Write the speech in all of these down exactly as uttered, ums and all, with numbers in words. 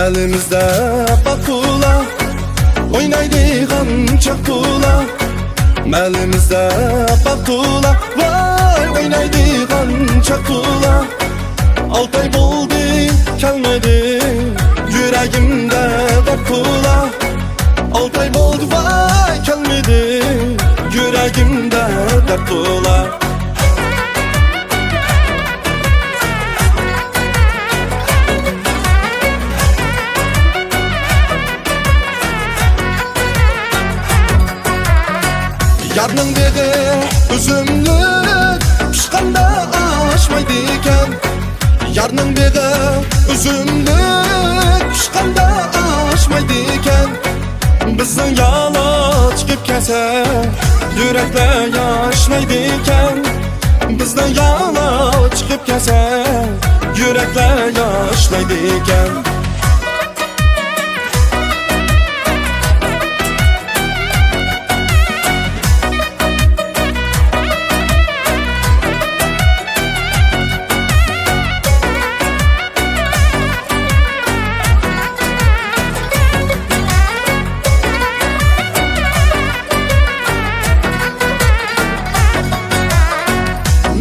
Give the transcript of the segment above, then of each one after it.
مەھەللىمىزدە باقۇلا، ئوينايدىغان چاقۇلا. مەھەللىمىزدە باقۇلا، ۋاي، ئوينايدىغان چاقۇلا. ئالتە ئاي بولدى، كەلمىدى، يۈرەگىمدە دەرد تولا. ئالتە ئاي بولدى، ۋاي، كەلمىدى، يۈرەگىمدە دەرد تولا. يارنىڭ بېغى ئۈزۈملۈك، پىشقاندا ئاشمايدىكەن. يارنىڭ بېغى ئۈزۈملۈك، پىشقاندا ئاشمايدىكەن. بىزنىڭ يالا چىقىپ كەلسە، يۈرەكلەر ياشنايدىكەن. بىزنىڭ يالا چىقىپ كەلسە، يۈرەكلەر ياشنايدىكەن.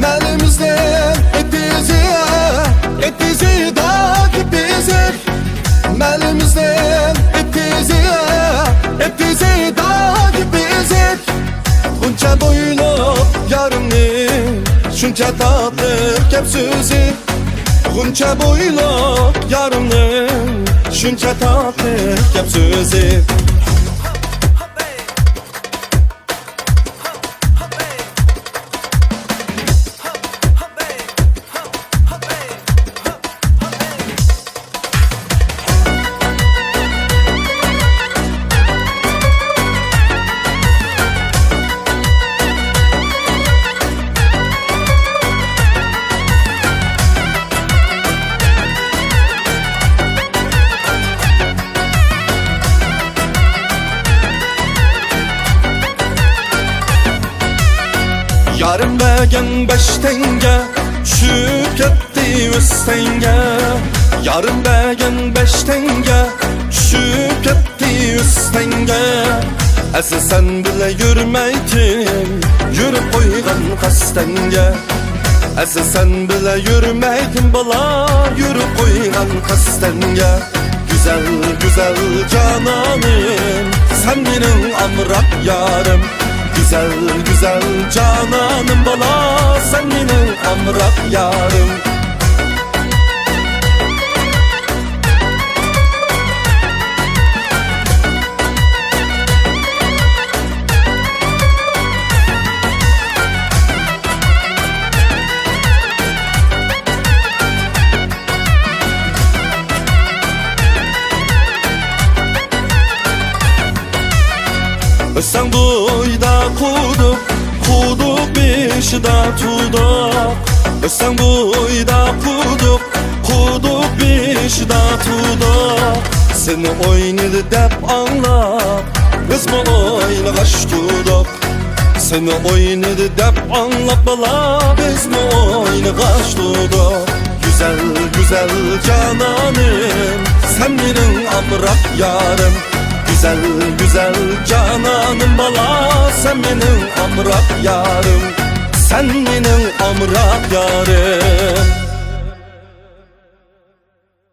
مەھەللىمىزنىڭ ئېتىزى، ئېتىزى داغ كېپىزى. مەھەللىمىزنىڭ ئېتىزى، ئېتىزى داغ كېپىزى. غۇنچە بويلۇق يارىمنى، شۇنچە تاتلىق گەپ سۆزى. غۇنچە بويلۇق يارىمنىڭ، شۇنچە تاتلىق گەپ سۆزى. يارىم بەرگەن بەش تەڭگە، چۈشۈپ كەتتى يۈز تەڭگە. يارىم بەرگەن بەش تەڭگە، چۈشۈپ كەتتى يۈز تەڭگە. ئەسلى سەن بىلەن يۈرمەيتتىم، يۈرۈپ قويغان قەستەنگە. ئەسلى سەن بىلەن يۈرمەيتتىم بالا، يۈرۈپ قويغان قەستەنگە. گۈزەل، گۈزەل جانانىم، سەن مېنىڭ ئامراق يارىم. گۈزەل، گۈزەل جانانىم بالا، سەن مېنىڭ ئامراق يارىم. ئۆسسەڭ بويىدا قۇدۇق، قۇدۇق بېشىدا تۇدۇق. ئۆسسەڭ بويىدا قۇدۇق، قۇدۇق بېشىدا تۇدۇق. سېنى ئوينىدى دەپ ئاڭلاپ، بىزمۇ ئوينىغاچ تۇدۇق. سېنى ئوينىدى دەپ ئاڭلاپ بالا، بىزمۇ ئوينىغاچ تۇدۇق. گۈزەل، گۈزەل جانانىم، سەن مېنىڭ ئامراق يارىم. گۈزەل، گۈزەل جانانىم بالا، سەن مېنىڭ ئامراق يارىم. سەن مېنىڭ ئامراق يارىم.